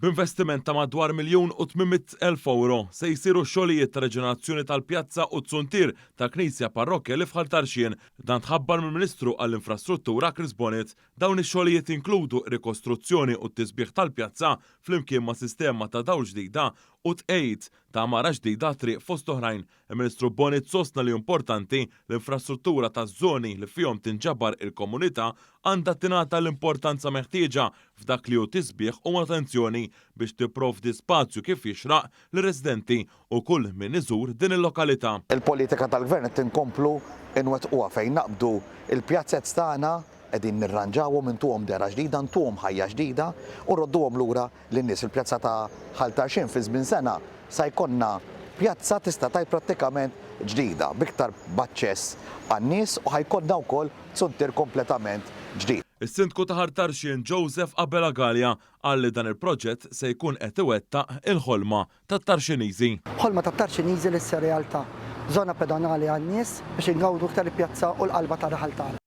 B'investiment ta' madwar 1,800,000 ewro se jsiru x-xogħlijiet ta' reġenerazzjoni tal-pjazza u t-zuntier tal-Knisja Parrokkjali f'Ħal Tarxien. Dan tħabbar mill-Ministru għall-Infrastruttura Chris Bonett. Dawn ix-xogħlijiet jinkludu rikostruzzjoni u t-tisbiħ tal-pjazza flimkien ma' sistema ta' dawl ġdida u tqegħid ta' għamara ġdida għat-triq fost oħrajn. Il-Ministru Bonett sostna li hu importanti l-infrastruttura taż-żoni li fihom tinġabar il-komunità għandha tingħata l-importanza meħtieġa f'dak li hu tisbiħ u manutenzjoni biex tipprovdi spazju kif jixraq lir-residenti u kull min iżur din il-lokalità. Il-politika tal-Gvern qed inkomplu nwettquha fejn naqbdu l-pjazez tagħna, qegħdin nirranġawhom, intuhom dehra ġdida, ntuhom ħajja ġdida u nrodduhom lura lin-nies. Il-pjazza ta' Ħal Tarxien fi żmien sena sa jkollna pjazza tista' tgħid prattikament ġdida, b'iktar b'aċċess għan-nies u ħa jkollna wkoll zuntier kompletament ġdid. Is-Sindku ta' Ħal Tarxien Joseph Abela Galea qal li dan il-proġett se jkun qed iwettaq il-ħolma tat-Tarxiniżi. Ħolma tat-Tarxiniżi li ssir realtà. Żona pedonali għan-nies biex ingawdu iktar il-pjazza u l-qalba tar-raħal tagħna.